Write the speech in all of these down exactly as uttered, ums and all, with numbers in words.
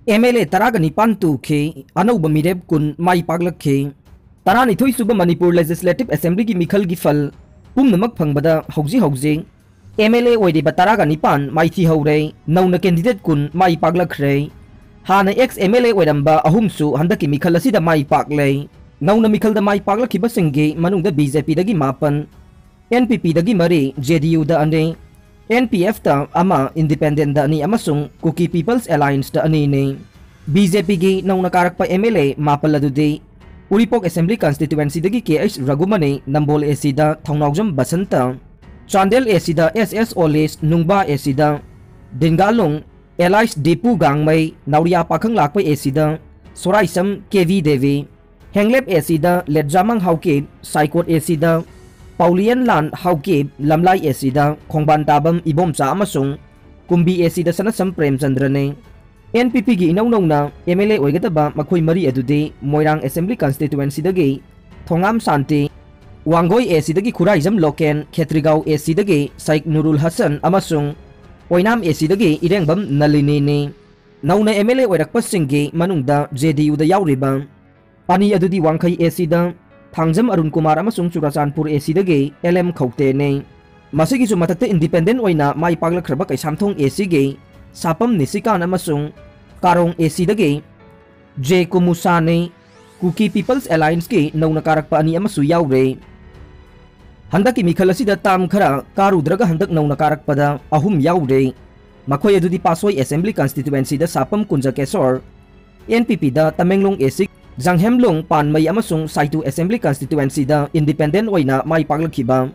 M L A ꯇꯔꯥꯒ ꯅꯤꯄꯥꯟ ꯇꯨꯈꯤ, ꯑꯅꯧꯕ ꯃꯤꯔꯦꯞ ꯀꯨꯟ ꯃꯥꯏ ꯄꯥꯛꯂꯛꯈꯤ꯫ ꯇꯔꯥꯅꯤꯊꯣꯏ ꯁꯨꯕ ꯃꯅꯤꯄꯨꯔ ꯂꯦꯖꯤꯁꯂꯦꯇꯤꯚ ꯑꯦꯁꯦꯝꯕ꯭ꯂꯤꯒꯤ ꯃꯤꯈꯜꯒꯤ ꯐꯜ ꯄꯨꯝꯅꯃꯛ ꯐꯪꯕꯗ ꯍꯧꯖꯤꯛ ꯍꯧꯖꯤꯛ ꯑꯦꯝ ꯑꯦꯜ ꯑꯦ ꯑꯣꯏꯔꯤꯕ ꯇꯔꯥꯒ ꯅꯤꯄꯥꯟ ꯃꯥꯏꯊꯤꯍꯧꯔꯦ꯫ ꯅꯧꯅ ꯀꯦꯟꯗꯤꯗꯦꯠ ꯀꯨꯟ ꯃꯥꯏ ꯄꯥꯛꯂꯛꯈ꯭ꯔꯦ꯫ ꯍꯥꯟꯅ ꯑꯦꯛꯁ ꯑꯦꯝ ꯑꯦꯜ ꯑꯦ ꯑꯣꯏꯔꯝꯕ ꯑꯍꯨꯝꯁꯨ ꯍꯟꯗꯛꯀꯤ ꯃꯤꯈꯜ ꯑꯁꯤꯗ ꯃꯥꯏ ꯄꯥꯛꯂꯦ꯫ ꯅꯧꯅ ꯃꯤꯈꯜꯗ ꯃꯥꯏ ꯄꯥꯛꯂꯛꯈꯤꯕꯁꯤꯡꯒꯤ ꯃꯅꯨꯡꯗ ꯕꯤ ꯖꯦ ꯄꯤꯗꯒꯤ ꯃꯥꯄꯟ, ꯑꯦꯟ ꯄꯤ ꯄꯤꯗꯒꯤ ꯃꯔꯤ, ꯖꯦ ꯗꯤ ꯌꯨꯗ ꯑꯅꯤ, ꯑꯦꯟ ꯄꯤ ꯑꯦꯐꯇ ꯑꯃ, ꯏꯟꯗꯤꯄꯦꯟꯗꯦꯟꯗ ꯑꯅꯤ ꯑꯃꯁꯨꯡ ꯀꯨꯀꯤ ꯄꯤꯄꯜꯁ ꯑꯦꯂꯥꯏꯟꯁꯇ ꯑꯅꯤꯅꯤ꯫ ꯕꯤ ꯖꯦ ꯄꯤꯒꯤ ꯅꯧꯅ ꯀꯥꯔꯛꯄ ꯑꯦꯝ ꯑꯦꯜ ꯑꯦ ꯃꯥꯄꯜ ꯑꯗꯨꯗꯤ ꯎꯔꯤꯄꯣꯛ ꯑꯦꯁꯦꯝꯕ꯭ꯂꯤ ꯀꯟꯁꯇꯤꯇ꯭ꯋꯦꯟꯁꯤꯗꯒꯤ ꯀꯦ ꯑꯩꯆ ꯔꯘꯨꯃꯅꯤ, ꯅꯝꯕꯣꯜ ꯑꯦ ꯁꯤꯗ ꯊꯧꯅꯥꯎꯖꯝ ꯕꯁꯟꯇ, ꯆꯥꯟꯗꯦꯜ ꯑꯦ ꯁꯤꯗ ꯑꯦꯁ ꯑꯦꯁ ꯑꯣꯂꯤꯁ, ꯅꯨꯡꯕꯥ ꯑꯦ ꯁꯤꯗ ꯗꯤꯟꯒꯥꯂꯨꯡ ꯑꯦꯂꯥꯏꯁ ꯗꯤꯄꯨ ꯒꯥꯡꯃꯩ, ꯅꯥꯎꯔꯤꯌꯥ ꯄꯥꯈꯪ ꯂꯥꯛꯄ ꯑꯦ ꯁꯤꯗ ꯁꯣꯔꯥꯏꯁꯝ ꯀꯦ ꯚꯤ ꯗꯦꯕꯤ, ꯍꯦꯡꯂꯦꯞ ꯑꯦ ꯁꯤꯗ ꯂꯦꯠꯖꯥꯃꯪ ꯍꯥꯎꯀꯤꯞ, ꯁꯥꯏꯀꯣꯠ ꯑꯦ ꯁꯤꯗ ꯄꯥꯎꯂꯤꯌꯟ ꯂꯥꯟ ꯍꯥꯎꯀꯤꯞ, ꯂꯝꯂꯥꯏ ꯑꯦ ꯁꯤꯗ ꯈꯣꯡꯕꯥꯟ ꯇꯥꯕꯝ ꯏꯕꯣꯝꯆꯥ ꯑꯃꯁꯨꯡ ꯀꯨꯝꯕꯤ ꯑꯦ ꯁꯤꯗ ꯁꯅꯁꯝ ꯄ꯭ꯔꯦꯝꯆꯟꯗ꯭ꯔꯅꯤ꯫ ꯑꯦꯟ ꯄꯤ ꯄꯤꯒꯤ ꯏꯅꯧ ꯅꯧꯅ ꯑꯦꯝ ꯑꯦꯜ ꯑꯦ ꯑꯣꯏꯒꯗꯕ ꯃꯈꯣꯏ ꯃꯔꯤ ꯑꯗꯨꯗꯤ ꯃꯣꯏꯔꯥꯡ ꯑꯦꯁꯦꯝꯕ꯭ꯂꯤ ꯀꯟꯁꯇꯤꯇ꯭ꯋꯦꯟꯁꯤꯗꯒꯤ ꯊꯣꯉꯥꯝ ꯁꯥꯟꯇꯤ, ꯋꯥꯡꯒꯣꯏ ꯑꯦ ꯁꯤꯗꯒꯤ ꯈꯨꯔꯥꯏꯖꯝ ꯂꯣꯀꯦꯟ, ꯈꯦꯇ꯭ꯔꯤꯒꯥꯎ ꯑꯦ ꯁꯤꯗꯒꯤ ꯁꯥꯏꯛ ꯅꯨꯔꯨꯜ ꯍꯁꯟ ꯑꯃꯁꯨꯡ ꯑꯣꯏꯅꯥꯝ ꯑꯦ ꯁꯤꯗꯒꯤ ꯏꯔꯦꯡꯕꯝ ꯅꯂꯤꯅꯤꯅꯤ꯫ ꯅꯧꯅ ꯑꯦꯝ ꯑꯦꯜ ꯑꯦ ꯑꯣꯏꯔꯛꯄꯁꯤꯡꯒꯤ ꯃꯅꯨꯡꯗ ꯖꯦ ꯗꯤ ꯌꯨꯗ ꯌꯥꯎꯔꯤꯕ ꯑꯅꯤ ꯑꯗꯨꯗꯤ ꯋꯥꯡꯈꯩ ꯑꯦ ꯁꯤꯗ ꯊꯥꯡꯖꯝ ꯑꯔꯨꯟ ꯀꯨꯃꯥꯔ ꯑꯃꯁꯨꯡ ꯆꯨꯔꯥꯆꯥꯟꯄꯨꯔ ꯑꯦ ꯁꯤꯗꯒꯤ ꯑꯦꯜ ꯑꯦꯝ ꯈꯧꯇꯦꯅꯤ꯫ ꯃꯁꯤꯒꯤꯁꯨ ꯃꯊꯛꯇ ꯏꯟꯗꯤꯄꯦꯟꯗꯦꯟ ꯑꯣꯏꯅ ꯃꯥꯏ ꯄꯥꯛꯂꯛꯈ꯭ꯔꯕ ꯀꯩꯁꯥꯝꯊꯣꯡ ꯑꯦ ꯁꯤꯒꯤ ꯁꯥꯄꯝ ꯅꯤꯁꯤꯀꯥꯟ ꯑꯃꯁꯨꯡ ꯀꯥꯔꯣꯡ ꯑꯦ ꯁꯤꯗꯒꯤ ꯖꯦ ꯀꯨꯃꯨꯁꯥꯅꯤ꯫ ꯀꯨꯀꯤ ꯄꯤꯄꯜꯁ ꯑꯦꯂꯥꯏꯟꯁꯀꯤ ꯅꯧꯅ ꯀꯥꯔꯛꯄ ꯑꯅꯤ ꯑꯃꯁꯨ ꯌꯥꯎꯔꯦ꯫ ꯍꯟꯗꯛꯀꯤ ꯃꯤꯈꯜ ꯑꯁꯤꯗ ꯇꯥꯝ ꯈꯔ ꯀꯥꯔꯨꯗ꯭ꯔꯒ ꯍꯟꯗꯛ ꯅꯧꯅ ꯀꯥꯔꯛꯄꯗ ꯑꯍꯨꯝ ꯌꯥꯎꯔꯦ꯫ ꯃꯈꯣꯏ ꯑꯗꯨꯗꯤ ꯄꯥꯁꯣꯏ ꯑꯦꯁꯦꯝꯕ꯭ꯂꯤ ꯀꯟꯁꯇꯤꯇ꯭ꯋꯦꯟꯁꯤꯗ ꯁꯥꯄꯝ ꯀꯨꯟꯖꯀꯦꯁꯣꯔ, ꯑꯦꯟ ꯄꯤ ꯄꯤꯗ ꯇꯃꯦꯡꯂꯣꯡ ꯑꯦ ꯁꯤ ꯖꯥꯡꯍꯦꯝꯂꯣꯡ ꯄꯥꯟꯃꯩ ꯑꯃꯁꯨꯡ ꯁꯥꯏꯇꯨ ꯑꯦꯁꯦꯝꯕ꯭ꯂꯤ ꯀꯟꯁꯇꯤꯇ꯭ꯋꯦꯟꯁꯤꯗ ꯏꯟꯗꯤꯄꯦꯟꯗꯦꯟ ꯑꯣꯏꯅ ꯃꯥꯏ ꯄꯥꯛꯂꯛꯈꯤꯕ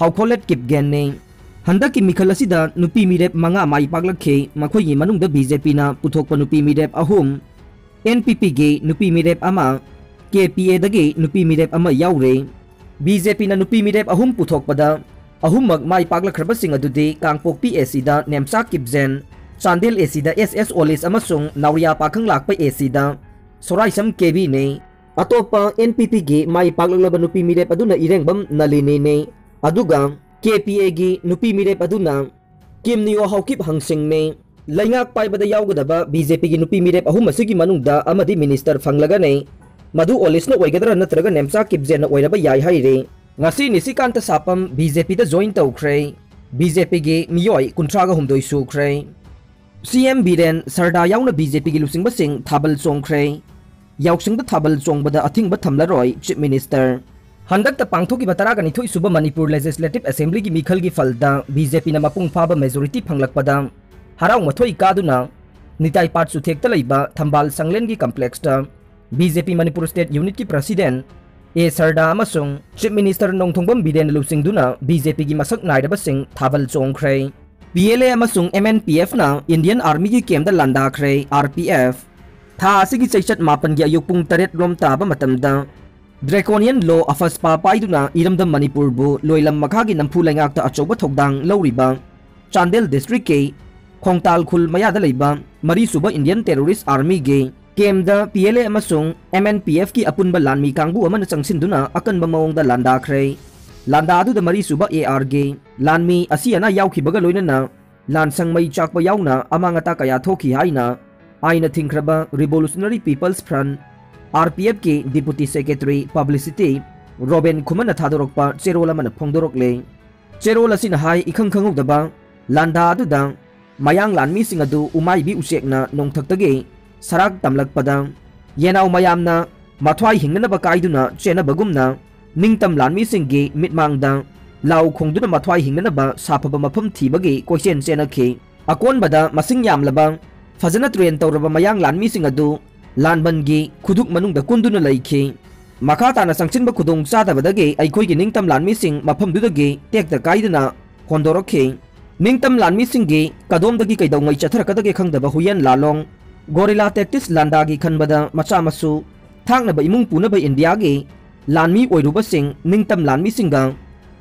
ꯍꯥꯎꯈꯣꯂꯦꯠ ꯀꯤꯞꯒꯦꯟꯅꯤ꯫ ꯍꯟꯗꯛꯀꯤ ꯃꯤꯈꯜ ꯑꯁꯤꯗ ꯅꯨꯄꯤ ꯃꯤꯔꯦꯞ ꯃꯉꯥ ꯃꯥꯏ ꯄꯥꯛꯂꯛꯈꯤ꯫ ꯃꯈꯣꯏꯒꯤ ꯃꯅꯨꯡꯗ ꯕꯤ ꯖꯦ ꯄꯤꯅ ꯄꯨꯊꯣꯛꯄ ꯅꯨꯄꯤ ꯃꯤꯔꯦꯞ ꯑꯍꯨꯝ, ꯑꯦꯟ ꯄꯤ ꯄꯤꯒꯤ ꯅꯨꯄꯤ ꯃꯤꯔꯦꯞ ꯑꯃ, ꯀꯦ ꯄꯤ ꯑꯦꯗꯒꯤ ꯅꯨꯄꯤ ꯃꯤꯔꯦꯞ ꯑꯃ ꯌꯥꯎꯔꯦ꯫ ꯕꯤ ꯖꯦ ꯄꯤꯅ ꯅꯨꯄꯤ ꯃꯤꯔꯦꯞ ꯑꯍꯨꯝ ꯄꯨꯊꯣꯛꯄꯗ ꯑꯍꯨꯝꯃꯛ ꯃꯥꯏ ꯄꯥꯛꯂꯛꯈ꯭ꯔꯕꯁꯤꯡ ꯑꯗꯨꯗꯤ ꯀꯥꯡꯄꯣꯛꯄꯤ ꯑꯦ ꯁꯤꯗ ꯅꯦꯝꯆꯥ ꯀꯤꯞꯖꯦꯟ, ꯆꯥꯟꯗꯦꯜ ꯑꯦ ꯁꯤꯗ ꯑꯦꯁ ꯑꯦꯁ ꯑꯣꯂꯤꯁ ꯑꯃꯁꯨꯡ ꯅꯥꯎꯔꯤꯌꯥ ꯄꯥꯈꯪ ꯂꯥꯛꯄ ꯑꯦ ꯁꯤꯗ ꯁꯣꯔꯥꯏꯁꯝ ꯀꯦ ꯕꯤꯅꯤ꯫ ꯑꯇꯣꯞꯄ ꯑꯦꯟ ꯄꯤ ꯄꯤꯒꯤ ꯃꯥꯏ ꯄꯥꯛꯂꯛꯂꯕ ꯅꯨꯄꯤ ꯃꯤꯔꯦꯞ ꯑꯗꯨꯅ ꯏꯔꯦꯡꯕꯝ ꯅꯂꯤꯅꯤꯅꯤ꯫ ꯑꯗꯨꯒ ꯀꯦ ꯄꯤ ꯑꯦꯒꯤ ꯅꯨꯄꯤ ꯃꯤꯔꯦꯞ ꯑꯗꯨꯅ ꯀꯤꯝꯅꯤꯌꯣ ꯍꯥꯎꯀꯤꯞ ꯍꯪꯁꯤꯡꯅꯤ꯫ ꯂꯩꯉꯥꯛ ꯄꯥꯏꯕꯗ ꯌꯥꯎꯒꯗꯕ ꯕꯤ ꯖꯦ ꯄꯤꯒꯤ ꯅꯨꯄꯤ ꯃꯤꯔꯦꯞ ꯑꯍꯨꯝ ꯑꯁꯤꯒꯤ ꯃꯅꯨꯡꯗ ꯑꯃꯗꯤ ꯃꯤꯅꯤꯁꯇꯔ ꯐꯪꯂꯒꯅꯤ꯫ ꯃꯗꯨ ꯑꯣꯂꯤꯁꯅ ꯑꯣꯏꯒꯗ꯭ꯔꯥ ꯅꯠꯇ꯭ꯔꯒ ꯅꯦꯝꯆꯥ ꯀꯤꯞꯖꯦꯟꯅ ꯑꯣꯏꯔꯕ ꯌꯥꯏ ꯍꯥꯏꯔꯤ꯫ ꯉꯁꯤ ꯅꯤꯁꯤꯀꯥꯟꯇ ꯁꯥꯄꯝ ꯕꯤ ꯖꯦ ꯄꯤꯗ ꯖꯣꯏꯟ ꯇꯧꯈ꯭ꯔꯦ꯫ ꯕꯤ ꯖꯦ ꯄꯤꯒꯤ ꯃꯤꯑꯣꯏ ꯀꯨꯟꯊ꯭ꯔꯥꯒ ꯍꯨꯝꯗꯣꯏ ꯁꯨꯈ꯭ꯔꯦ꯫ ꯁꯤ ꯑꯦꯝ ꯕꯤꯔꯦꯟ ꯁꯔꯗꯥ ꯌꯥꯎꯅ ꯕꯤ ꯖꯦ ꯄꯤꯒꯤ ꯂꯨꯆꯤꯡꯕꯁꯤꯡ ꯊꯥꯕꯜ ꯆꯣꯡꯈ꯭ꯔꯦ꯫ ꯌꯥꯎꯁꯪꯗ ꯊꯥꯕꯜ ꯆꯣꯡꯕꯗ ꯑꯊꯤꯡꯕ ꯊꯝꯂꯔꯣꯏ, ꯆꯤꯐ ꯃꯤꯅꯤꯁꯇꯔ꯫ ꯍꯟꯗꯛꯇ ꯄꯥꯡꯊꯣꯛꯈꯤꯕ ꯇꯔꯥꯒ ꯅꯤꯊꯣꯏ ꯁꯨꯕ ꯃꯅꯤꯄꯨꯔ ꯂꯦꯖꯤꯁꯂꯦꯇꯤꯚ ꯑꯦꯁꯦꯝꯕ꯭ꯂꯤꯒꯤ ꯃꯤꯈꯜꯒꯤ ꯐꯜꯗ ꯕꯤ ꯖꯦ ꯄꯤꯅ ꯃꯄꯨꯡ ꯐꯥꯕ ꯃꯦꯖꯣꯔꯤꯇꯤ ꯐꯪꯂꯛꯄꯗ ꯍꯔꯥꯎ ꯃꯊꯣꯏ ꯀꯥꯗꯨꯅ ꯅꯤꯇꯥꯏ ꯄꯥꯠ ꯆꯨꯊꯦꯛꯇ ꯂꯩꯕ ꯊꯝꯕꯥꯜ ꯁꯪꯂꯦꯟꯒꯤ ꯀꯝꯄ꯭ꯂꯦꯛꯁꯇ ꯕꯤ ꯖꯦ ꯄꯤ ꯃꯅꯤꯄꯨꯔ ꯁ꯭ꯇꯦꯠ ꯌꯨꯅꯤꯠꯀꯤ ꯄ꯭ꯔꯁꯤꯗꯦꯟ ꯑꯦ ꯁꯔꯗꯥ ꯑꯃꯁꯨꯡ ꯆꯤꯐ ꯃꯤꯅꯤꯁꯇꯔ ꯅꯣꯡꯊꯣꯡꯕꯝ ꯕꯤꯔꯦꯟꯅ ꯂꯨꯆꯤꯡꯗꯨꯅ ꯕꯤ ꯖꯦ ꯄꯤꯒꯤ ꯃꯁꯛ ꯅꯥꯏꯔꯕꯁꯤꯡ ꯊꯥꯕꯜ ꯆꯣꯡꯈ꯭ꯔꯦ꯫ ꯄꯤ ꯑꯦꯜ ꯑꯦ ꯑꯃꯁꯨꯡ ꯑꯦꯝ ꯑꯦꯟ ꯄꯤ ꯑꯦꯐꯅ ꯏꯟꯗꯤꯌꯟ ꯑꯥꯔꯃꯤꯒꯤ ꯀꯦꯝꯗ ꯂꯥꯟꯗꯥꯈ꯭ꯔꯦ꯫ R P F. ꯊꯥ ꯑꯁꯤꯒꯤ ꯆꯩꯆꯠ ꯃꯥꯄꯟꯒꯤ ꯑꯌꯨꯛ ꯄꯨꯡ ꯇꯔꯦꯠ ꯔꯣꯝ ꯇꯥꯕ ꯃꯇꯝꯗ ꯗ꯭ꯔꯦꯀꯣꯅꯤꯌꯟ ꯂꯣ ꯑꯐꯁꯄꯥ ꯄꯥꯏꯗꯨꯅ ꯏꯔꯝꯗꯝ ꯃꯅꯤꯄꯨꯔꯕꯨ ꯂꯣꯏꯂꯝ ꯃꯈꯥꯒꯤ ꯅꯝꯐꯨ ꯂꯩꯉꯥꯛꯇ ꯑꯆꯧꯕ ꯊꯧꯗꯥꯡ ꯂꯧꯔꯤꯕ ꯆꯥꯟꯗꯦꯜ ꯗꯤꯁꯇ꯭ꯔꯤꯛꯀꯤ ꯈꯣꯡꯇꯥꯜ ꯈꯨꯜ ꯃꯌꯥꯗ ꯂꯩꯕ ꯃꯔꯤꯁꯨꯕ ꯏꯟꯗꯤꯌꯟ ꯇꯦꯔꯣꯔꯤꯁ ꯑꯥꯔꯃꯤꯒꯤ ꯀꯦꯝꯗ ꯄꯤ ꯑꯦꯜ ꯑꯦ ꯑꯃꯁꯨꯡ ꯑꯦꯝ ꯑꯦꯟ ꯄꯤ ꯑꯦꯐꯀꯤ ꯑꯄꯨꯟꯕ ꯂꯥꯟꯃꯤ ꯀꯥꯡꯕꯨ ꯑꯃꯅ ꯆꯪꯁꯤꯟꯗꯨꯅ ꯑꯀꯟꯕ ꯃꯑꯣꯡꯗ ꯂꯥꯟꯗꯥꯈ꯭ꯔꯦ꯫ ꯂꯥꯟꯗꯥ ꯑꯗꯨꯗ ꯃꯔꯤꯁꯨꯕ ꯑꯦ ꯑꯥꯔꯒꯤ ꯂꯥꯟꯃꯤ ꯑꯁꯤ ꯑꯅꯥ ꯌꯥꯎꯈꯤꯕꯒ ꯂꯣꯏꯅꯅ ꯂꯥꯟꯁꯪ ꯃꯩ ꯆꯥꯛꯄ ꯌꯥꯎꯅ ꯑꯃꯥꯡ ꯑꯇꯥ ꯀꯌꯥ ꯊꯣꯛꯈꯤ ꯍꯥꯏꯅ ꯑꯥꯏꯅ ꯊꯤꯡꯈ꯭ꯔꯕ revolutionary peoples front, R P ꯑꯦꯐꯀꯤ ꯗꯤꯄꯨꯇꯤ ꯁꯦꯀ꯭ꯔꯦꯇꯔꯤ ꯄꯕ꯭ꯂꯤꯁꯤꯇꯤ ꯔꯣꯕꯦꯟ ꯈꯨꯃꯟꯅ ꯊꯥꯗꯣꯔꯛꯄ ꯆꯦꯔꯣꯜ ꯑꯃꯅ ꯐꯣꯡꯗꯣꯔꯛꯂꯦ꯫ ꯆꯦꯔꯣꯜ ꯑꯁꯤꯅ ꯍꯥꯏ, ꯏꯈꯪ ꯈꯪꯍꯧꯗꯕ ꯂꯥꯟꯗꯥ ꯑꯗꯨꯗ ꯃꯌꯥꯡ ꯂꯥꯟꯃꯤꯁꯤꯡ ꯑꯗꯨ ꯎꯃꯥꯏꯕꯤ ꯎꯆꯦꯛꯅ ꯅꯣꯡꯊꯛꯇꯒꯤ ꯁꯔꯥꯛ ꯇꯝꯂꯛꯄꯗ ꯌꯦꯅꯥꯎ ꯃꯌꯥꯝꯅ ꯃꯊ꯭ꯋꯥꯏ ꯍꯤꯡꯅꯅꯕ ꯀꯥꯏꯗꯨꯅ ꯆꯦꯟꯅꯕꯒꯨꯝꯅ ꯅꯤꯡꯇꯝ ꯂꯥꯟꯃꯤꯁꯤꯡꯒꯤ ꯃꯤꯠꯃꯥꯡꯗ ꯂꯥꯎ ꯈꯣꯡꯗꯨꯅ ꯃꯊ꯭ꯋꯥꯏ ꯍꯤꯡꯅꯅꯕ ꯁꯥꯐꯕ ꯃꯐꯝ ꯊꯤꯕꯒꯤ ꯀꯣꯏꯆꯦꯟ ꯆꯦꯟꯅꯈꯤ꯫ ꯑꯀꯣꯟꯕꯗ ꯃꯁꯤꯡ ꯌꯥꯝꯂꯕ ꯐꯖꯅ ꯇ꯭ꯔꯦꯟ ꯇꯧꯔꯕ ꯃꯌꯥꯡ ꯂꯥꯟꯃꯤꯁꯤꯡ ꯑꯗꯨ ꯂꯥꯟꯕꯟꯒꯤ ꯈꯨꯗꯨꯛ ꯃꯅꯨꯡꯗ ꯀꯨꯟꯗꯨꯅ ꯂꯩꯈꯤ꯫ ꯃꯈꯥ ꯇꯥꯅ ꯆꯪꯁꯤꯟꯕ ꯈꯨꯗꯣꯡ ꯆꯥꯗꯕꯗꯒꯤ ꯑꯩꯈꯣꯏꯒꯤ ꯅꯤꯡꯇꯝ ꯂꯥꯟꯃꯤꯁꯤꯡ ꯃꯐꯝꯗꯨꯗꯒꯤ ꯇꯦꯛꯇ ꯀꯥꯏꯗꯅ ꯍꯣꯟꯗꯣꯔꯛꯈꯤ꯫ ꯅꯤꯡꯇꯝ ꯂꯥꯟꯃꯤꯁꯤꯡꯒꯤ ꯀꯗꯣꯝꯗꯒꯤ ꯀꯩꯗꯧꯉꯩ ꯆꯠꯊꯔꯛꯀꯗꯒꯦ ꯈꯪꯗꯕ ꯍꯨꯌꯦꯟ ꯂꯥꯂꯣꯡ, ꯒꯣꯔꯤꯂꯥ ꯇꯦꯛꯇꯤꯁ ꯂꯥꯟꯗꯥꯒꯤ ꯈꯟꯕꯗ ꯃꯆꯥ ꯃꯁꯨ ꯊꯥꯛꯅꯕ ꯏꯃꯨꯡ ꯄꯨꯅꯕ ꯏꯟꯗꯤꯌꯥꯒꯤ ꯂꯥꯟꯃꯤ ꯑꯣꯏꯔꯨꯕꯁꯤꯡ ꯅꯤꯡꯇꯝ ꯂꯥꯟꯃꯤꯁꯤꯡꯒ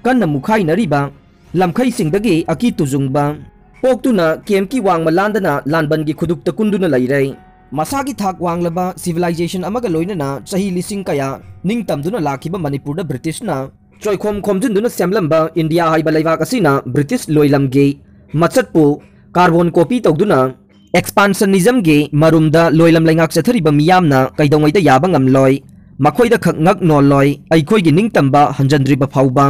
ꯀꯟꯅ ꯃꯨꯈꯥꯏꯅꯔꯤꯕ ꯂꯝꯈꯩꯁꯤꯡꯗꯒꯤ ꯑꯀꯤ ꯇꯨꯖꯨꯡꯕ ꯄꯣꯛꯇꯨꯅ ꯀꯦꯝꯞꯀꯤ ꯋꯥꯡꯃ ꯂꯥꯟꯗꯅ ꯂꯥꯟꯕꯟꯒꯤ ꯈꯨꯗꯨꯛꯇ ꯀꯨꯟꯗꯨꯅ ꯂꯩꯔꯦ꯫ ꯃꯁꯥꯒꯤ ꯊꯥꯛ ꯋꯥꯡꯂꯕ ꯁꯤꯚꯤꯂꯥꯏꯖꯦꯁꯟ ꯑꯃꯒ ꯂꯣꯏꯅꯅ ꯆꯍꯤ ꯂꯤꯁꯤꯡ ꯀꯌꯥ ꯅꯤꯡꯇꯝꯗꯨꯅ ꯂꯥꯛꯈꯤꯕ ꯃꯅꯤꯄꯨꯔꯗ ꯕ꯭ꯔꯤꯇꯤꯁꯅ ꯆꯣꯏꯈꯣꯝ ꯈꯣꯝꯖꯤꯟꯗꯨꯅ ꯁꯦꯝꯂꯝꯕ ꯏꯟꯗꯤꯌꯥ ꯍꯥꯏꯕ ꯂꯩꯕꯥꯛ ꯑꯁꯤꯅ ꯕ꯭ꯔꯤꯇꯤꯁ ꯂꯣꯏꯂꯝꯒꯤ ꯃꯆꯠꯄꯨ Carbon copy ꯇꯧꯗꯨꯅ expansionismꯒꯤ ꯃꯔꯨꯝꯗ ꯂꯣꯏꯂꯝ ꯂꯩꯉꯥꯛ ꯆꯠꯊꯔꯤꯕ ꯃꯤꯌꯥꯝꯅ ꯀꯩꯗꯧꯉꯩꯗ ꯌꯥꯕ ꯉꯝꯂꯣꯏ꯫ ꯃꯈꯣꯏꯗ ꯈꯛ ꯉꯛ ꯅꯣꯜꯂꯣꯏ꯫ ꯑꯩꯈꯣꯏꯒꯤ ꯅꯤꯡꯇꯝꯕ ꯍꯟꯖꯟꯗ꯭ꯔꯤꯕ ꯐꯥꯎꯕ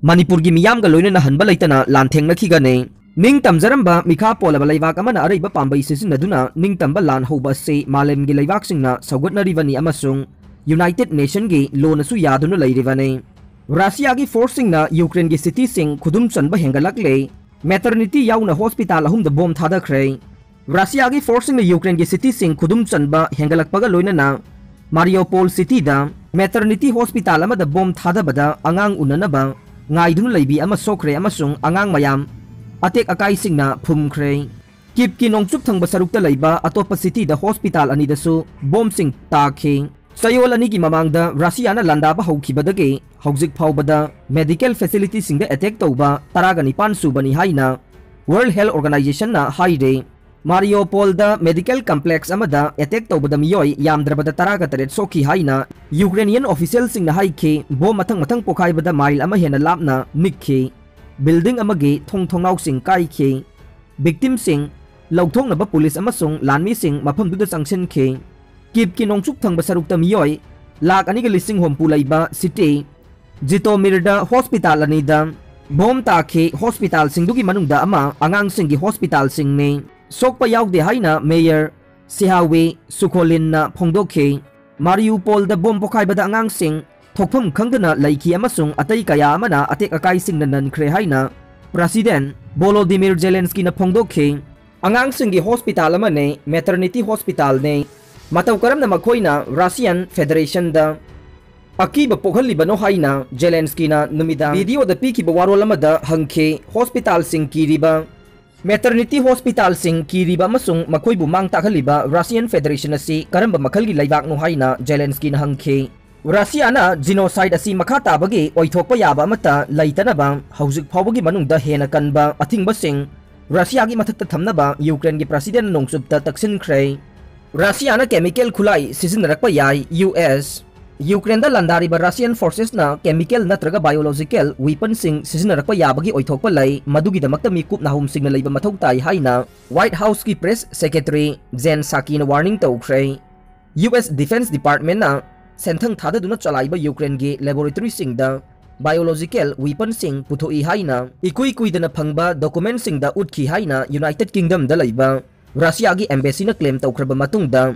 ꯃꯅꯤꯄꯨꯔꯒꯤ ꯃꯤꯌꯥꯝꯒ ꯂꯣꯏꯅꯅ ꯍꯟꯕ ꯂꯩꯇꯅ ꯂꯥꯟꯊꯦꯡꯅꯈꯤꯒꯅꯤ꯫ ꯅꯤꯡꯇꯝꯖꯔꯝꯕ ꯃꯤꯈꯥ ꯄꯣꯜꯂꯕ ꯂꯩꯕꯥꯛ ꯑꯃꯅ ꯑꯔꯩꯕ ꯄꯥꯝꯕꯩ ꯁꯤꯖꯤꯟꯅꯗꯨꯅ ꯅꯤꯡꯇꯝꯕ ꯂꯥꯟ ꯍꯧꯕ ꯑꯁꯤ ꯃꯥꯂꯦꯝꯒꯤ ꯂꯩꯕꯥꯛꯁꯤꯡꯅ ꯁꯧꯒꯠꯅꯔꯤꯕꯅꯤ ꯑꯃꯁꯨꯡ United Nationꯒꯤ ꯂꯣꯅꯁꯨ ꯌꯥꯗꯨꯅ ꯂꯩꯔꯤꯕꯅꯤ꯫ ꯔꯁꯤꯌꯥꯒꯤ forceꯁꯤꯡꯅ ꯌꯨꯀ꯭ꯔꯦꯟꯒꯤ cityꯁꯤꯡ ꯈꯨꯗꯨꯝ ꯆꯟꯕ ꯍꯦꯟꯒꯠꯂꯛꯂꯦ꯫ Maternity ꯌꯥꯎꯅ hospital ꯑꯍꯨꯝꯗ bomb ꯊꯥꯗꯈ꯭ꯔꯦ꯫ ꯔꯁꯤꯌꯥꯒꯤ forceꯁꯤꯡꯅ ꯌꯨꯀ꯭ꯔꯦꯟꯒꯤ cityꯁꯤꯡ ꯈꯨꯗꯨꯝ ꯆꯟꯕ ꯍꯦꯟꯒꯠꯂꯛꯄꯒ ꯂꯣꯏꯅꯅ Mariupol cityꯗ maternity hospital ꯑꯃꯗ bomb ꯊꯥꯗꯕꯗ ꯑꯉꯥꯡ ꯎꯅꯅꯕ ꯉꯥꯏꯗꯨꯅ ꯂꯩꯕꯤ ꯑꯃ ꯁꯣꯛꯈ꯭ꯔꯦ ꯑꯃꯁꯨꯡ ꯑꯉꯥꯡ ꯃꯌꯥꯝ ꯑꯇꯦꯛ ꯑꯀꯥꯏꯁꯤꯡꯅ ꯐꯨꯝꯈ꯭ꯔꯦ꯫ Kyivꯀꯤ ꯅꯣꯡꯆꯨꯞ ꯊꯪꯕ ꯁꯔꯨꯛꯇ ꯂꯩꯕ ꯑꯇꯣꯞꯄ cityꯗ hospital ꯑꯅꯤꯗꯁꯨ bombꯁꯤꯡ ꯇꯥꯈꯤ꯫ ꯆꯌꯣꯜ ꯑꯅꯤꯒꯤ ꯃꯃꯥꯡꯗ ꯔꯁꯤꯌꯥꯅ ꯂꯥꯟꯗꯥꯕ ꯍꯧꯈꯤꯕꯗꯒꯤ ꯍꯧꯖꯤꯛ ꯐꯥꯎꯕꯗ medical facilityꯁꯤꯡꯗ attack ꯇꯧꯕ ꯇꯔꯥꯒ ꯅꯤꯄꯥꯟ ꯁꯨꯕꯅꯤ ꯍꯥꯏꯅ World Health Organizationꯅ ꯍꯥꯏꯔꯦ꯫ Mariupolꯗ medical complex ꯑꯃꯗ attack ꯇꯧꯕꯗ ꯃꯤꯑꯣꯏ ꯌꯥꯝꯗ꯭ꯔꯕꯗ ꯇꯔꯥꯒ ꯇꯔꯦꯠ ꯁꯣꯛꯈꯤ ꯍꯥꯏꯅ Ukrainian officialꯁꯤꯡꯅ ꯍꯥꯏꯈꯤ꯫ Bomb ꯃꯊꯪ ꯃꯊꯪ ꯄꯣꯈꯥꯏꯕꯗ mile ꯑꯃ ꯍꯦꯟꯅ ꯂꯥꯞꯅ ꯅꯤꯛꯈꯤ꯫ Building ꯑꯃꯒꯤ ꯊꯣꯡ ꯊꯣꯡꯅꯥꯎꯁꯤꯡ ꯀꯥꯏꯈꯤ꯫ Victimꯁꯤꯡ ꯂꯧꯊꯣꯛꯅꯕ police ꯑꯃꯁꯨꯡ ꯂꯥꯟꯃꯤꯁꯤꯡ ꯃꯐꯝꯗꯨꯗ ꯆꯪꯁꯤꯟꯈꯤ꯫ Kyivꯀꯤ ꯅꯣꯡꯆꯨꯞ ꯊꯪꯕ ꯁꯔꯨꯛꯇ ꯃꯤꯑꯣꯏ ꯂꯥꯈ ꯑꯅꯤꯒ ꯂꯤꯁꯤꯡ ꯍꯨꯝꯐꯨ ꯂꯩꯕ city Zhytomyrꯗ hospital ꯑꯅꯤꯗ bomb ꯇꯥꯈꯤ꯫ Hospitalꯁꯤꯡꯗꯨꯒꯤ ꯃꯅꯨꯡꯗ ꯑꯃ ꯑꯉꯥꯡꯁꯤꯡꯒꯤ hospitalꯁꯤꯡꯅꯤ꯫ ꯁꯣꯛꯄ ꯌꯥꯎꯗꯦ ꯍꯥꯏꯅ mayor Sihawi Sukholinꯅ ꯐꯣꯡꯗꯣꯛꯈꯤ꯫ Mariupolꯗ bomb ꯄꯣꯈꯥꯏꯕꯗ ꯑꯉꯥꯡꯁꯤꯡ ꯊꯣꯛꯐꯝ ꯈꯪꯗꯅ ꯂꯩꯈꯤ ꯑꯃꯁꯨꯡ ꯑꯇꯩ ꯀꯌꯥ ꯑꯃꯅ ꯑꯇꯦꯛ ꯑꯀꯥꯏꯁꯤꯡꯅ ꯅꯟꯈ꯭ꯔꯦ ꯍꯥꯏꯅ President Volodymyr Zelenskyꯅ ꯐꯣꯡꯗꯣꯛꯈꯤ꯫ ꯑꯉꯥꯡꯁꯤꯡꯒꯤ hospital ꯑꯃꯅꯤ, maternity hospitalꯅꯤ꯫ ꯃꯇꯧ ꯀꯔꯝꯅ ꯃꯈꯣꯏꯅ Russian Federationꯗ ꯑꯀꯤꯕ ꯄꯣꯛꯍꯜꯂꯤꯕꯅꯣ ꯍꯥꯏꯅ Zelenskyꯅ ꯅꯨꯃꯤꯗꯥꯡ videoꯗ ꯄꯤꯈꯤꯕ ꯋꯥꯔꯣꯜ ꯑꯃꯗ ꯍꯪꯈꯤ꯫ Hospitalꯁꯤꯡ ꯀꯤꯔꯤꯕ, maternity hospitalꯁꯤꯡ ꯀꯤꯔꯤꯕ ꯑꯃꯁꯨꯡ ꯃꯈꯣꯏꯕꯨ ꯃꯥꯡ ꯇꯥꯛꯍꯜꯂꯤꯕ Russian Federation ꯑꯁꯤ ꯀꯔꯝꯕ ꯃꯈꯜꯒꯤ ꯂꯩꯕꯥꯛꯅꯣ ꯍꯥꯏꯅ Zelenskyꯅ ꯍꯪꯈꯤ꯫ ꯔꯁꯤꯌꯥꯅ genocide ꯑꯁꯤ ꯃꯈꯥ ꯇꯥꯕꯒꯤ ꯑꯣꯏꯊꯣꯛꯄ ꯌꯥꯕ ꯑꯃꯠꯇ ꯂꯩꯇꯅꯕ ꯍꯧꯖꯤꯛ ꯐꯥꯎꯕꯒꯤ ꯃꯅꯨꯡꯗ ꯍꯦꯟꯅ ꯀꯟꯕ ꯑꯊꯤꯡꯕꯁꯤꯡ ꯔꯁꯤꯌꯥꯒꯤ ꯃꯊꯛꯇ ꯊꯝꯅꯕ ꯌꯨꯀ꯭ꯔꯦꯟꯒꯤ presidentꯅ ꯅꯣꯡꯆꯨꯞꯇ ꯇꯛꯁꯤꯟꯈ꯭ꯔꯦ꯫ ꯔꯁꯤꯌꯥꯅ chemical ꯈꯨꯠꯂꯥꯏ ꯁꯤꯖꯤꯟꯅꯔꯛꯄ ꯌꯥꯏ, ꯌꯨ ꯑꯦꯁ꯫ ꯌꯨꯀ꯭ꯔꯦꯟꯗ ꯂꯥꯟꯗꯥꯔꯤꯕ Russian forcesꯅ chemical ꯅꯠꯇ꯭ꯔꯒ biological weaponꯁꯤꯡ ꯁꯤꯖꯤꯟꯅꯔꯛꯄ ꯌꯥꯕꯒꯤ ꯑꯣꯏꯊꯣꯛꯄ ꯂꯩ, ꯃꯗꯨꯒꯤꯗꯃꯛꯇ ꯃꯤꯀꯨꯞ ꯅꯥꯍꯨꯝꯁꯤꯡꯅ ꯂꯩꯕ ꯃꯊꯧ ꯇꯥꯏ ꯍꯥꯏꯅ White Houseꯀꯤ press secretary Jen Psakiꯅ warning ꯇꯧꯈ꯭ꯔꯦ꯫ U S Defense Departmentꯅ ꯁꯦꯟꯊꯪ ꯊꯥꯗꯗꯨꯅ ꯆꯂꯥꯏꯕ ꯌꯨꯀ꯭ꯔꯦꯟꯒꯤ laboratoryꯁꯤꯡꯗ biological weaponꯁꯤꯡ ꯄꯨꯊꯣꯛꯏ ꯍꯥꯏꯅ ꯏꯀꯨꯏ ꯀꯨꯏꯗꯅ ꯐꯪꯕ documentꯁꯤꯡꯗ ꯎꯠꯈꯤ ꯍꯥꯏꯅ United Kingdomꯗ ꯂꯩꯕ Russiaꯒꯤ embassyꯅ claim ꯇꯧꯈ꯭ꯔꯕ ꯃꯇꯨꯡꯗ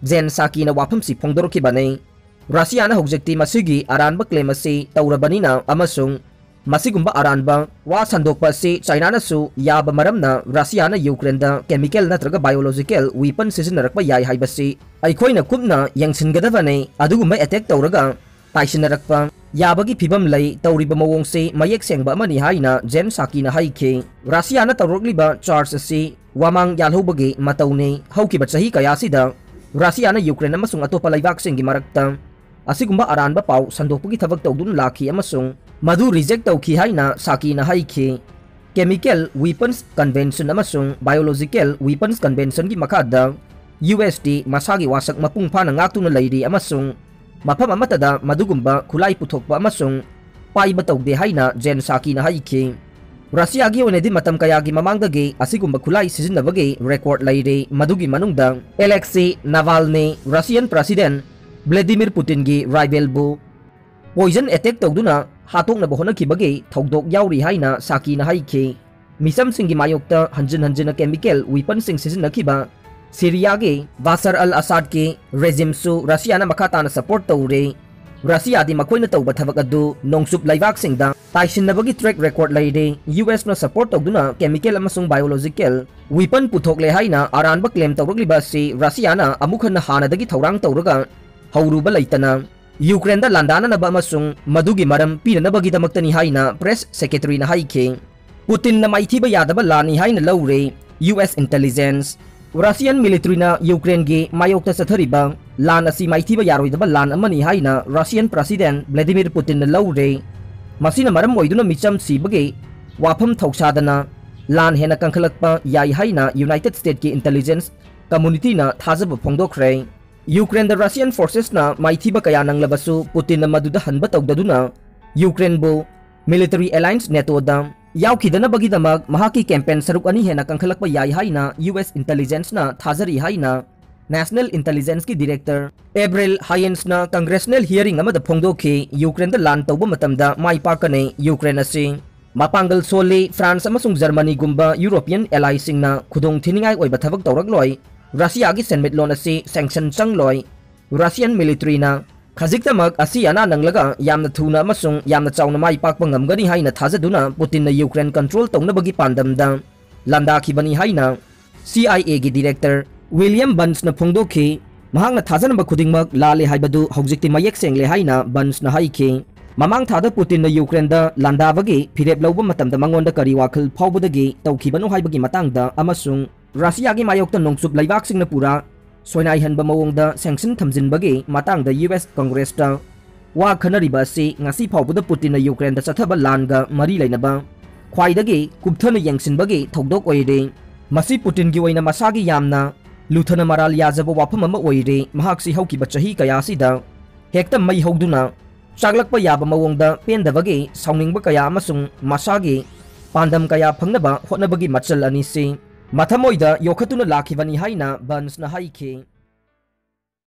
Jen Psakiꯅ ꯋꯥꯐꯝꯁꯤ ꯐꯣꯡꯗꯣꯔꯛꯈꯤꯕꯅꯤ꯫ Russiaꯅ ꯍꯧꯖꯤꯛꯇꯤ ꯃꯁꯤꯒꯤ ꯑꯔꯥꯟꯕ claim ꯑꯁꯤ ꯇꯧꯔꯕꯅꯤꯅ ꯑꯃꯁꯨꯡ ꯃꯁꯤꯒꯨꯝꯕ ꯑꯔꯥꯟꯕ ꯋꯥ ꯁꯟꯗꯣꯛꯄ ꯑꯁꯤ Chinaꯅꯁꯨ ꯌꯥꯕ ꯃꯔꯝꯅ Russiaꯅ ꯌꯨꯀ꯭ꯔꯦꯟꯗ chemical ꯅꯠꯇ꯭ꯔꯒ biological weapon ꯁꯤꯖꯤꯟꯅꯔꯛꯄ ꯌꯥꯏ ꯍꯥꯏꯕꯁꯤ ꯑꯩꯈꯣꯏꯅ ꯀꯨꯞꯅ ꯌꯦꯡꯁꯤꯟꯒꯗꯕꯅꯤ꯫ ꯑꯗꯨꯒꯨꯝꯕ attack ꯇꯧꯔꯒ ꯇꯥꯏꯁꯤꯟꯅꯔꯛꯄ ꯌꯥꯕꯒꯤ ꯐꯤꯕꯝ ꯂꯩ꯫ ꯇꯧꯔꯤꯕ ꯃꯑꯣꯡꯁꯤ ꯃꯌꯦꯛ ꯁꯦꯡꯕ ꯑꯃꯅꯤ ꯍꯥꯏꯅ Jen Psakiꯅ ꯍꯥꯏꯈꯤ꯫ Russiaꯅ ꯇꯧꯔꯛꯂꯤꯕ charge ꯑꯁꯤ ꯋꯥꯃꯥꯡ ꯌꯥꯜꯍꯧꯕꯒꯤ ꯃꯇꯧꯅꯤ꯫ ꯍꯧꯈꯤꯕ ꯆꯍꯤ ꯀꯌꯥꯁꯤꯗ Russiaꯅ ꯌꯨꯀ꯭ꯔꯦꯟ ꯑꯃꯁꯨꯡ ꯑꯇꯣꯞꯄ ꯂꯩꯕꯥꯛꯁꯤꯡꯒꯤ ꯃꯔꯛꯇ ꯑꯁꯤꯒꯨꯝꯕ ꯑꯔꯥꯟꯕ ꯄꯥꯎ ꯁꯟꯗꯣꯛꯄꯒꯤ ꯊꯕꯛ ꯇꯧꯗꯨꯅ ꯂꯥꯛꯈꯤ ꯑꯃꯁꯨꯡ ꯃꯗꯨ reject ꯇꯧꯈꯤ ꯍꯥꯏꯅ ꯁꯥꯀꯤꯅ ꯍꯥꯏꯈꯤ꯫ Chemical Weapons Convention ꯑꯃꯁꯨꯡ Biological Weapons Conventionꯒꯤ ꯃꯈꯥꯗ U S ꯇꯤ ꯃꯁꯥꯒꯤ ꯋꯥꯁꯛ ꯃꯄꯨꯡ ꯐꯥꯅ ꯉꯥꯛꯇꯨꯅ ꯂꯩꯔꯤ ꯑꯃꯁꯨꯡ ꯃꯐꯝ ꯑꯃꯠꯇꯗ ꯃꯗꯨꯒꯨꯝꯕ ꯈꯨꯠꯂꯥꯏ ꯄꯨꯊꯣꯛꯄ ꯑꯃꯁꯨꯡ ꯄꯥꯏꯕ ꯇꯧꯗꯦ ꯍꯥꯏꯅ ꯖꯦꯟ ꯁꯥꯀꯤꯅ ꯍꯥꯏꯈꯤ꯫ ꯔꯁꯤꯌꯥꯒꯤ ꯑꯣꯏꯅꯗꯤ ꯃꯇꯝ ꯀꯌꯥꯒꯤ ꯃꯃꯥꯡꯗꯒꯤ ꯑꯁꯤꯒꯨꯝꯕ ꯈꯨꯠꯂꯥꯏ ꯁꯤꯖꯤꯟꯅꯕꯒꯤ record ꯂꯩꯔꯤ, ꯃꯗꯨꯒꯤ ꯃꯅꯨꯡꯗ Alexei Navalny, Russian President Vladimir Putinꯒꯤ rivalꯕꯨ poison attack ꯇꯧꯗꯨꯅ ꯍꯥꯠꯇꯣꯛꯅꯕ ꯍꯣꯠꯅꯈꯤꯕꯒꯤ ꯊꯧꯗꯣꯛ ꯌꯥꯎꯔꯤ ꯍꯥꯏꯅ ꯁꯥꯀꯤꯅ ꯍꯥꯏꯈꯤ꯫ ꯃꯤꯆꯝꯁꯤꯡꯒꯤ ꯃꯥꯌꯣꯛꯇ ꯍꯟꯖꯤꯟ ꯍꯟꯖꯤꯟꯅ chemical weaponꯁꯤꯡ ꯁꯤꯖꯤꯟꯅꯈꯤꯕ ꯁꯤꯔꯤꯌꯥꯒꯤ ꯕꯥꯁꯔ ꯑꯜ ꯑꯁꯥꯗꯀꯤ regimeꯁꯨ ꯔꯁꯤꯌꯥꯅ ꯃꯈꯥ ꯇꯥꯅ support ꯇꯧꯔꯤ꯫ ꯔꯁꯤꯌꯥꯗꯤ ꯃꯈꯣꯏꯅ ꯇꯧꯕ ꯊꯕꯛ ꯑꯗꯨ ꯅꯣꯡꯆꯨꯞ ꯂꯩꯕꯥꯛꯁꯤꯡꯗ ꯇꯥꯏꯁꯤꯟꯅꯕꯒꯤ track record ꯂꯩꯔꯤ꯫ U Sꯅ support ꯇꯧꯗꯨꯅ chemical ꯑꯃꯁꯨꯡ biological weapon ꯄꯨꯊꯣꯛꯂꯦ ꯍꯥꯏꯅ ꯑꯔꯥꯟꯕ claim ꯇꯧꯔꯛꯂꯤꯕ ꯑꯁꯤ ꯔꯁꯤꯌꯥꯅ ꯑꯃꯨꯛ ꯍꯟꯅ ꯍꯥꯟꯅꯗꯒꯤ ꯊꯧꯔꯥꯡ ꯇꯧꯔꯒ ꯍꯧꯔꯨꯕ ꯂꯩꯇꯅ ꯌꯨꯀ꯭ꯔꯦꯟꯗ ꯂꯥꯟꯗꯥꯅꯅꯕ ꯑꯃꯁꯨꯡ ꯃꯗꯨꯒꯤ ꯃꯔꯝ ꯄꯤꯅꯅꯕꯒꯤꯗꯃꯛꯇꯅꯤ ꯍꯥꯏꯅ press secretaryꯅ ꯍꯥꯏꯈꯤ꯫ ꯄꯨꯇꯤꯟꯅ ꯃꯥꯏꯊꯤꯕ ꯌꯥꯗꯕ ꯂꯥꯟꯅꯤ ꯍꯥꯏꯅ ꯂꯧꯔꯦ꯫ U S intelligence꯫ Russian militaryꯅ ꯌꯨꯀ꯭ꯔꯦꯟꯒꯤ ꯃꯥꯌꯣꯛꯇ ꯆꯠꯊꯔꯤꯕ ꯂꯥꯟ ꯑꯁꯤ ꯃꯥꯏꯊꯤꯕ ꯌꯥꯔꯣꯏꯗꯕ ꯂꯥꯟ ꯑꯃꯅꯤ ꯍꯥꯏꯅ Russian President Vladimir Putinꯅ ꯂꯧꯔꯦ꯫ ꯃꯁꯤꯅ ꯃꯔꯝ ꯑꯣꯏꯗꯨꯅ ꯃꯤꯆꯝ ꯁꯤꯕꯒꯤ ꯋꯥꯐꯝ ꯊꯧꯁꯥꯗꯅ ꯂꯥꯟ ꯍꯦꯟꯅ ꯀꯟꯈꯠꯂꯛꯄ ꯌꯥꯏ ꯍꯥꯏꯅ United Statesꯀꯤ intelligence communityꯅ ꯊꯥꯖꯕ ꯐꯣꯡꯗꯣꯛꯈ꯭ꯔꯦ꯫ ꯌꯨꯀ꯭ꯔꯦꯟꯗ ꯔꯁꯤꯌꯥꯟ ꯐꯣꯔꯁꯦꯁꯅ ꯃꯥꯏꯊꯤꯕ ꯀꯌꯥ ꯅꯪꯂꯕꯁꯨ, ꯄꯨꯇꯤꯟꯅ ꯃꯗꯨꯗ ꯍꯟꯕ ꯇꯧꯗꯗꯨꯅ ꯌꯨꯀ꯭ꯔꯦꯟꯕꯨ ꯃꯤꯂꯤꯇꯔꯤ ꯑꯦꯂꯥꯏꯟꯁ ꯅꯦꯇꯣꯗ ꯌꯥꯎꯈꯤꯗꯅꯕꯒꯤꯗꯃꯛ ꯃꯍꯥꯛꯀꯤ ꯀꯦꯝꯄꯦꯟ ꯁꯔꯨꯛ ꯑꯅꯤ ꯍꯦꯟꯅ ꯀꯟꯈꯠꯂꯛꯄ ꯌꯥꯏ ꯍꯥꯏꯅ ꯌꯨ ꯑꯦꯁ ꯏꯟꯇꯦꯂꯤꯖꯦꯟꯁꯅ ꯊꯥꯖꯔꯤ ꯍꯥꯏꯅ ꯅꯦꯁꯅꯦꯜ ꯏꯟꯇꯦꯂꯤꯖꯦꯟꯁꯀꯤ ꯗꯤꯔꯦꯛꯇꯔ ꯑꯦꯕ꯭ꯔꯤꯜ ꯍꯥꯌꯦꯟꯁꯅ ꯀꯪꯒ꯭ꯔꯦꯁꯅꯦꯜ ꯍꯤꯌꯔꯤꯡ ꯑꯃꯗ ꯐꯣꯡꯗꯣꯛꯈꯤ꯫ ꯌꯨꯀ꯭ꯔꯦꯟꯗ ꯂꯥꯟ ꯇꯧꯕ ꯃꯇꯝꯗ ꯃꯥꯏ ꯄꯥꯛꯀꯅꯤ꯫ ꯌꯨꯀ꯭ꯔꯦꯟ ꯑꯁꯤ ꯃꯄꯥꯡꯒꯜ ꯁꯣꯜꯂꯤ꯫ ꯐ꯭ꯔꯥꯟꯁ ꯑꯃꯁꯨꯡ ꯖꯔꯃꯅꯤꯒꯨꯝꯕ ꯌꯨꯔꯣꯄꯤꯌꯟ ꯑꯦꯂꯥꯏꯁꯤꯡꯅ ꯈꯨꯗꯣꯡ ꯊꯤꯅꯤꯡꯉꯥꯏ ꯑꯣꯏꯕ ꯊꯕꯛ ꯇꯧꯔꯛꯂꯣꯏ꯫ ꯔꯁꯤꯌꯥꯒꯤ ꯁꯦꯟꯃꯤꯠꯂꯣꯟ ꯑꯁꯤ ꯁꯦꯡꯁꯟ ꯆꯪꯂꯣꯏ꯫ ꯔꯁꯤꯌꯟ ꯃꯤꯂꯤꯇꯔꯤꯅ ꯈꯖꯤꯛꯇꯃꯛ ꯑꯁꯤ ꯑꯅꯥ ꯅꯪꯂꯒ ꯌꯥꯝꯅ ꯊꯨꯅ ꯑꯃꯁꯨꯡ ꯌꯥꯝꯅ ꯆꯥꯎꯅ ꯃꯥꯏ ꯄꯥꯛꯄ ꯉꯝꯒꯅꯤ ꯍꯥꯏꯅ ꯊꯥꯖꯗꯨꯅ ꯄꯨꯇꯤꯟꯅ ꯌꯨꯀ꯭ꯔꯦꯟ ꯀꯟꯇ꯭ꯔꯣꯜ ꯇꯧꯅꯕꯒꯤ ꯄꯥꯟꯗꯝꯗ ꯂꯥꯟꯗꯥꯈꯤꯕꯅꯤ ꯍꯥꯏꯅ ꯁꯤ ꯑꯥꯏ ꯑꯦꯒꯤ ꯗꯤꯔꯦꯛꯇꯔ ꯋꯤꯂꯤꯌꯝ ꯕꯟꯁꯅ ꯐꯣꯡꯗꯣꯛꯈꯤ꯫ ꯃꯍꯥꯛꯅ ꯊꯥꯖꯅꯕ ꯈꯨꯗꯤꯡꯃꯛ ꯂꯥꯜꯂꯦ ꯍꯥꯏꯕꯗꯨ ꯍꯧꯖꯤꯛꯇꯤ ꯃꯌꯦꯛ ꯁꯦꯡꯂꯦ ꯍꯥꯏꯅ ꯕꯟꯁꯅ ꯍꯥꯏꯈꯤ꯫ ꯃꯃꯥꯡ ꯊꯥꯗ ꯄꯨꯇꯤꯟꯅ ꯌꯨꯀ꯭ꯔꯦꯟꯗ ꯂꯥꯟꯗꯥꯕꯒꯤ ꯐꯤꯔꯦꯞ ꯂꯧꯕ ꯃꯇꯝꯗ ꯃꯉꯣꯟꯗ ꯀꯔꯤ ꯋꯥꯈꯜ ꯐꯥꯎꯕꯗꯒꯤ ꯇꯧꯈꯤꯕꯅꯣ ꯍꯥꯏꯕꯒꯤ ꯃꯇꯥꯡꯗ ꯑꯃꯁꯨꯡ ꯔꯁꯤꯌꯥꯒꯤ ꯃꯥꯌꯣꯛꯇ ꯅꯣꯡꯆꯨꯞ ꯂꯩꯕꯥꯛꯁꯤꯡꯅ ꯄꯨꯔꯥ ꯁꯣꯏꯅꯥꯏꯍꯟꯕ ꯃꯑꯣꯡꯗ ꯁꯦꯡꯁꯟ ꯊꯝꯖꯤꯟꯕꯒꯤ ꯃꯇꯥꯡꯗ ꯌꯨ ꯑꯦꯁ ꯀꯪꯒ꯭ꯔꯦꯁꯇ ꯋꯥ ꯈꯟꯅꯔꯤꯕ ꯑꯁꯤ ꯉꯁꯤ ꯐꯥꯎꯕꯗ ꯄꯨꯇꯤꯟꯅ ꯌꯨꯀ꯭ꯔꯦꯟꯗ ꯆꯠꯊꯕ ꯂꯥꯟꯒ ꯃꯔꯤ ꯂꯩꯅꯕ ꯈ꯭ꯋꯥꯏꯗꯒꯤ ꯀꯨꯞꯊꯅ ꯌꯦꯡꯁꯤꯟꯕꯒꯤ ꯊꯧꯗꯣꯛ ꯑꯣꯏꯔꯦ꯫ ꯃꯁꯤ ꯄꯨꯇꯤꯟꯒꯤ ꯑꯣꯏꯅ ꯃꯁꯥꯒꯤ ꯌꯥꯝꯅ ꯂꯨꯊꯅ ꯃꯔꯥꯜ ꯌꯥꯖꯕ ꯋꯥꯐꯝ ꯑꯃ ꯑꯣꯏꯔꯦ꯫ ꯃꯍꯥꯛꯁꯤ ꯍꯧꯈꯤꯕ ꯆꯍꯤ ꯀꯌꯥ ꯑꯁꯤꯗ ꯍꯦꯛꯇ ꯃꯩ ꯍꯧꯗꯨꯅ ꯆꯥꯛꯂꯛꯄ ꯌꯥꯕ ꯃꯑꯣꯡꯗ ꯄꯦꯟꯗꯕꯒꯤ, ꯁꯥꯎꯅꯤꯡꯕ ꯀꯌꯥ ꯑꯃꯁꯨꯡ ꯃꯁꯥꯒꯤ ꯄꯥꯟꯗꯝ ꯀꯌꯥ ꯐꯪꯅꯕ ꯍꯣꯠꯅꯕꯒꯤ ꯃꯆꯜ ꯑꯅꯤꯁꯤ ꯃꯊꯃꯣꯏꯗ ꯌꯣꯛꯈꯠꯇꯨꯅ ꯂꯥꯛꯈꯤꯕꯅꯤ ꯍꯥꯏꯅ ꯕꯟꯁꯅ ꯍꯥꯏꯈꯤ꯫